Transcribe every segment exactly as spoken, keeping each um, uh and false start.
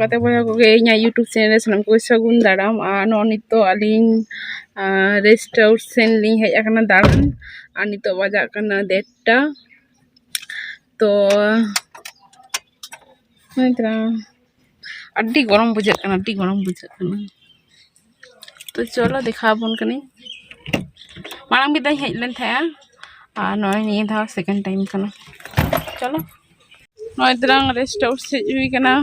ᱜᱟᱛᱮ ᱵᱚᱭᱦᱟ ᱠᱚᱜᱮ, ᱤᱧᱟᱹᱜ YouTube ᱪᱮᱱᱮᱞ ᱨᱮ ᱥᱟᱱᱟᱢ ᱠᱚᱜᱮ ᱥᱟᱹᱜᱩᱱ ᱫᱟᱨᱟᱢ᱾ ᱟᱨ ᱱᱚᱜᱼᱚᱭ ᱱᱤᱛᱚᱜ ᱟᱹᱞᱤᱧ ᱨᱮᱥᱴ ᱦᱟᱣᱩᱥ ᱥᱮᱱ ᱞᱤᱧ ᱦᱮᱡ ᱟᱠᱟᱱᱟ ᱫᱟᱬᱟᱱ᱾ ᱟᱨ ᱱᱤᱛᱚᱜ ᱵᱟᱡᱟᱜ ᱠᱟᱱᱟ ᱰᱮᱴᱴᱟ᱾ ᱛᱚ ᱱᱚᱜᱼᱚᱭ ᱛᱚᱨᱟ ᱟᱹᱰᱤ ᱜᱚᱨᱚᱢ ᱵᱩᱡᱷᱟᱹᱜ ᱠᱟᱱᱟ, ᱟᱹᱰᱤ ᱜᱚᱨᱚᱢ ᱵᱩᱡᱷᱟᱹᱜ ᱠᱟᱱᱟ᱾ ᱛᱚ ᱪᱚᱞᱚ ᱫᱮᱠᱷᱟᱣ ᱟᱵᱚᱱ ᱠᱟᱹᱱᱟᱹᱧ᱾ ᱢᱟᱲᱟᱝ ᱢᱤᱫ ᱫᱷᱟᱣ ᱤᱧ ᱦᱮᱡ ᱞᱮᱱ ᱛᱟᱦᱮᱸᱜᱼᱟ, ᱟᱨ ᱱᱚᱜᱼᱚᱭ ᱱᱤᱭᱟᱹ ᱫᱷᱟᱣ ᱥᱮᱠᱮᱱᱰ ᱴᱟᱭᱤᱢ ᱠᱟᱱᱟ᱾ ᱪᱚᱞᱚ, ᱱᱚᱜᱼᱚᱭ ᱛᱚᱨᱟᱝ ᱨᱮᱥᱴ ᱦᱟᱣᱩᱥ ᱦᱮᱡ ᱦᱩᱭ ᱠᱟᱱᱟ᱾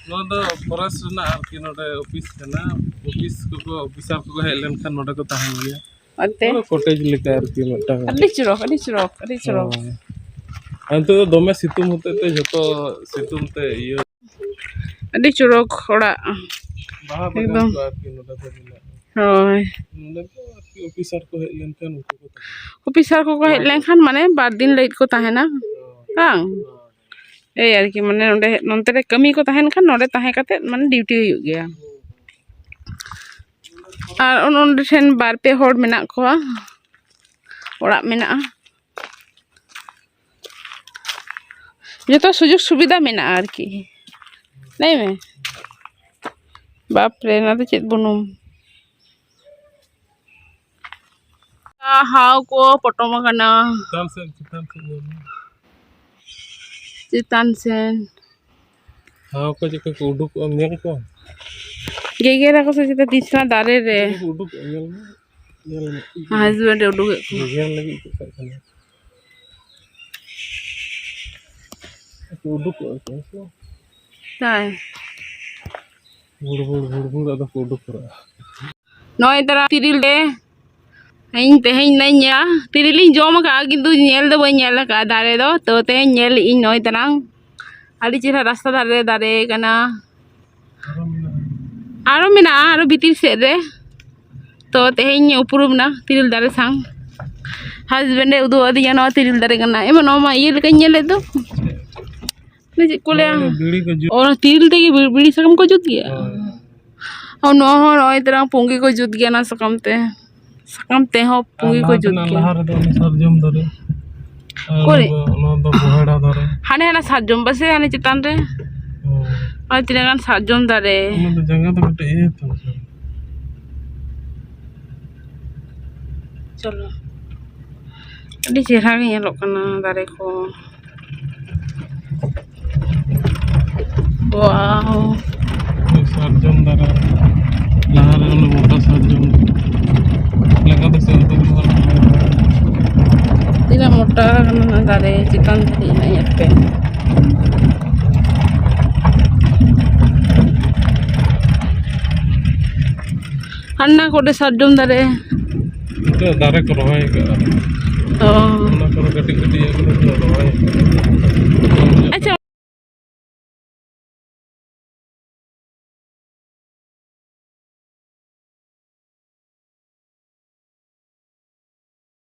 ᱱᱚᱣᱟ ᱫᱚ ᱯᱷᱚᱨᱮᱥᱴ ᱨᱮᱱᱟᱜ ᱟᱨᱠᱤ ᱱᱚᱰᱮ ᱚᱯᱷᱤᱥ ᱠᱟᱱᱟ᱾ ᱚᱯᱷᱤᱥ ᱠᱚᱠᱚ, ᱚᱯᱷᱤᱥᱟᱨ ᱠᱚᱠᱚ ᱦᱮᱡ ᱞᱮᱱᱠᱷᱟᱱ ᱱᱚᱰᱮ ᱠᱚ ᱛᱟᱦᱮᱱ ᱜᱮᱭᱟ᱾ ᱚᱱᱛᱮ ᱯᱩᱨᱟᱹ ᱠᱚᱴᱮᱡᱽ ᱞᱮᱠᱟ ᱟᱨᱠᱤ ᱢᱤᱫᱴᱟᱝ᱾ ᱟᱹᱰᱤ ᱪᱚᱨᱚᱠ, ᱟᱹᱰᱤ ᱪᱚᱨᱚᱠ, ᱟᱹᱰᱤ ᱪᱚᱨᱚᱠ᱾ ᱦᱳᱭ᱾ ᱟᱨ ᱱᱤᱛᱚᱜ ᱫᱚ ᱫᱚᱢᱮ ᱥᱤᱛᱩᱝ ᱦᱚᱛᱮᱡ ᱛᱮ ᱡᱷᱚᱛᱚ ᱥᱤᱛᱩᱝ ᱛᱮ ᱤᱭᱟᱹ᱾ ᱟᱹᱰᱤ ᱪᱚᱨᱚᱠ ᱚᱲᱟᱜ᱾ ᱵᱟᱦᱟ ᱵᱟᱜᱟᱱ ᱮᱠᱫᱚᱢ᱾ ᱠᱚ ᱟᱨᱠᱤ ᱱᱚᱰᱮ ᱫᱚ ᱢᱮᱱᱟᱜᱼᱟ᱾ ᱦᱳᱭ᱾ ᱱᱚᱰᱮ ᱫᱚ ᱟᱨᱠᱤ ᱚᱯᱷᱤᱥᱟᱨ ᱠᱚ ᱦᱮᱡ ᱞᱮᱱᱠᱷᱟᱱ ᱩᱱᱠᱩ ᱠᱚ ᱛᱟᱦᱮᱱᱟ᱾ ᱚᱯᱷᱤᱥᱟᱨ ᱠᱚᱠᱚ ᱦᱮᱡ ᱞᱮᱱᱠᱷᱟᱱ ᱢᱟᱱᱮ ᱵᱟᱨ ᱫᱤᱱ ᱞᱟᱹᱜᱤᱫ ᱠᱚ ᱛᱟᱦᱮᱱᱟ, ᱦᱳᱭ᱾ ᱵᱟᱝ? ᱦᱳᱭ᱾ ᱮᱭ ᱟᱨᱠᱤ, ᱢᱟᱱᱮ ᱱᱚᱰᱮ, ᱱᱚᱱᱛᱮ ᱨᱮ ᱠᱟᱹᱢᱤ ᱠᱚ ᱛᱟᱦᱮᱱ ᱠᱷᱟᱱ ᱱᱚᱰᱮ ᱛᱟᱦᱮᱸ ᱠᱟᱛᱮᱫ ᱢᱟᱱᱮ ᱰᱤᱭᱩᱴᱤ ᱦᱩᱭᱩᱜ ᱜᱮᱭᱟ᱾ ᱟᱨ ᱚᱱ-, ᱚᱸᱰᱮ ᱴᱷᱮᱱ ᱵᱟᱨ ᱯᱮ ᱦᱚᱲ ᱢᱮᱱᱟᱜ ᱠᱚᱣᱟ, ᱚᱲᱟᱜ ᱢᱮᱱᱟᱜᱼᱟ᱾ ᱡᱚᱛᱚ ᱥᱩᱡᱳᱜᱽ ᱥᱩᱵᱤᱫᱷᱟ ᱢᱮᱱᱟᱜᱼᱟ ᱟᱨᱠᱤ᱾ ᱞᱟᱹᱭ ᱢᱮ᱾ ᱵᱟᱯ ᱨᱮ, ᱚᱱᱟ ᱫᱚ ᱪᱮᱫ ᱵᱩᱱᱩᱢ? ᱦᱟᱣ ᱠᱚ ᱯᱚᱴᱚᱢ ᱟᱠᱟᱱᱟ᱾ ᱪᱮᱛᱟᱱ ᱥᱮᱫ, ᱪᱮᱛᱟᱱ ᱥᱮᱫ ᱧᱮᱞ ᱢᱮ᱾ ᱪᱮᱛᱟᱱ ᱥᱮᱱ᱾ ᱦᱟᱣ ᱠᱚ ᱪᱮᱫ ᱞᱮᱠᱟ ᱠᱚ ᱩᱰᱩᱠᱚᱜᱼᱟ, ᱧᱮᱞ ᱠᱚᱣᱟ᱾ ᱜᱮᱜᱮᱨ ᱟᱠᱚ ᱥᱮ ᱪᱮᱛᱟ ᱛᱤᱥ ᱠᱷᱚᱱᱟᱜ ᱫᱟᱨᱮ ᱨᱮ᱾ ᱪᱮᱫ ᱞᱮᱠᱟ ᱠᱚ ᱩᱰᱩᱠᱚᱜᱼᱟ, ᱧᱮᱞ ᱢᱮ᱾ ᱧᱮᱞ ᱢᱮ᱾ ᱦᱟᱥᱵᱮᱱᱰ ᱮ ᱩᱰᱩᱠᱮᱫ ᱠᱚᱣᱟ᱾ ᱜᱮᱜᱮᱨ ᱞᱟᱹᱜᱤᱫ ᱠᱚ ᱪᱟᱜ ᱠᱟᱱᱟ᱾ ᱠᱚ ᱩᱰᱩᱠᱚᱜᱼᱟ ᱠᱚ, ᱦᱮᱸ ᱥᱮ? ᱦᱳᱭ᱾ ᱵᱷᱩᱲ, ᱵᱷᱩᱲ, ᱵᱷᱩᱲ, ᱵᱷᱩᱲ, ᱟᱫᱚ ᱠᱚ ᱩᱰᱩᱠ ᱠᱚᱜᱼᱟ᱾ ᱱᱚᱜᱼᱚᱭ ᱛᱟᱨᱟ ᱛᱤᱨᱤᱞ ᱨᱮ ᱤᱧ ᱛᱮᱦᱮᱧ ᱱᱟᱧ ᱧᱮᱞᱟ᱾ ᱛᱤᱨᱤᱞᱤᱧ ᱡᱚᱢ ᱟᱠᱟᱫᱼᱟ, ᱠᱤᱱᱛᱩ ᱧᱮᱞ ᱫᱚ ᱵᱟᱹᱧ ᱧᱮᱞ ᱟᱠᱟᱫᱼᱟ ᱫᱟᱨᱮ ᱫᱚ᱾ ᱛᱚ, ᱛᱮᱦᱮᱧ ᱧᱮᱞ ᱞᱮᱜᱼᱤᱧ ᱱᱚᱜᱼᱚᱭ ᱛᱟᱨᱟᱝ᱾ ᱟᱹᱰᱤ ᱪᱮᱦᱨᱟ ᱨᱟᱥᱛᱟ ᱫᱷᱟᱨᱮ ᱨᱮ ᱫᱟᱨᱮ ᱠᱟᱱᱟ᱾ ᱟᱨᱚ ᱢᱮᱱᱟᱜᱼᱟ, ᱟᱨᱚ ᱵᱷᱤᱛᱤᱨ ᱥᱮᱫ ᱨᱮ᱾ ᱛᱚ, ᱛᱮᱦᱮᱧ ᱩᱯᱨᱩᱢ ᱮᱱᱟ ᱛᱤᱨᱤᱞ ᱫᱟᱨᱮ ᱥᱟᱶ᱾ ᱦᱟᱥᱵᱮᱱᱰ ᱮ ᱩᱫᱩᱜ ᱟᱹᱫᱤᱧᱟ ᱱᱚᱣᱟ ᱛᱤᱨᱤᱞ ᱫᱟᱨᱮ ᱠᱟᱱᱟ᱾ ᱮ ᱢᱟ, ᱱᱚᱣᱟ ᱢᱟ ᱤᱭᱟᱹ ᱞᱮᱠᱟᱧ ᱧᱮᱞᱮᱫ ᱫᱚ᱾ ᱚᱱᱟ ᱪᱮᱫ ᱠᱚ ᱞᱟᱹᱭᱟ? ᱚᱱᱟ ᱵᱤᱲᱤ ᱠᱚ ᱡᱩᱛ᱾ ᱚ, ᱚᱱᱟ ᱛᱤᱨᱤᱞ ᱛᱮᱜᱮ ᱵᱤ-, ᱵᱤᱲᱤ ᱥᱟᱠᱟᱢ ᱠᱚ ᱡᱩᱛ ᱜᱮᱭᱟ? ᱦᱳᱭ᱾ ᱚ, ᱱᱚᱣᱟ ᱦᱚᱸ ᱱᱚᱜᱼᱚᱭ ᱛᱟᱨᱟᱝ ᱯᱩᱸᱜᱤ ᱠᱚ ᱡᱩᱛ ᱜᱮᱭᱟ ᱚᱱᱟ ᱥᱟᱠᱟᱢ ᱛᱮ᱾ ᱥᱟᱠᱟᱢ ᱛᱮᱦᱚᱸ ᱟᱨ ᱯᱩᱸᱜᱤ ᱠᱚ ᱞᱟᱦᱟ ᱡᱩᱛ ᱛᱮᱱᱟᱜ ᱜᱮᱭᱟ᱾ ᱞᱟᱦᱟ ᱨᱮᱫᱚ ᱚᱱᱟ ᱥᱟᱨᱡᱚᱢ ᱫᱟᱨᱮ᱾ ᱟᱨ ᱚᱠᱚᱭ? ᱚᱱᱟ ᱫᱚ, ᱚᱱᱟ ᱫᱚ ᱵᱚᱦᱮᱲᱟ ᱫᱟᱨᱮ᱾ ᱦᱟᱱᱮ ᱦᱟᱱᱟ ᱥᱟᱨᱡᱚᱢ ᱵᱟᱥᱮ ᱦᱟᱱᱮ ᱪᱮᱛᱟᱱ ᱨᱮ? ᱦᱳᱭ᱾ ᱟᱨ ᱛᱤᱱᱟᱹᱜ ᱜᱟᱱ ᱥᱟᱨᱡᱚᱢ ᱫᱟᱨᱮ᱾ ᱚᱱᱟ ᱫᱚ ᱡᱟᱸᱜᱟ ᱫᱚ ᱠᱟᱹᱴᱤᱡ ᱤᱭᱟᱹ ᱛᱚ᱾ ᱪᱚᱞᱚ, ᱟᱹᱰᱤ ᱪᱮᱦᱨᱟ ᱜᱮ ᱧᱮᱞᱚᱜ ᱠᱟᱱᱟ ᱫᱟᱨᱮ ᱠᱚ᱾ ᱣᱟᱣ᱾ ᱥᱟᱨᱡᱚᱢ ᱫᱟᱨᱮ, ᱞᱟᱦᱟ ᱨᱮ ᱚᱱᱟ ᱢᱚᱴᱟ ᱥᱟᱨᱡᱚᱢ ᱞᱮᱠᱟ ᱫᱚ ᱥᱮ ᱛᱤᱱᱟᱹᱜ ᱢᱚᱴᱟ ᱠᱟᱱᱟ ᱫᱟᱨᱮ, ᱪᱮᱛᱟᱱ ᱫᱷᱟᱹᱨᱤᱡ ᱦᱮᱱᱟᱜ, ᱧᱮᱞ ᱯᱮ᱾ ᱦᱟᱱᱟ ᱠᱚᱨᱮ ᱥᱟᱨᱡᱚᱢ ᱫᱟᱨᱮ᱾ ᱱᱤᱛᱚᱜ ᱫᱟᱨᱮ ᱠᱚ ᱨᱚᱦᱚᱭ ᱟᱠᱟᱫᱼᱟ᱾ ᱚ᱾ ᱚᱱᱟ ᱠᱚᱨᱮ ᱠᱟᱹᱴᱤᱡ ᱠᱟᱹᱴᱤᱡ ᱤᱭᱟᱹ ᱠᱚᱫᱚ ᱠᱚ ᱨᱚᱦᱚᱭ ᱟᱠᱟᱫᱼᱟ᱾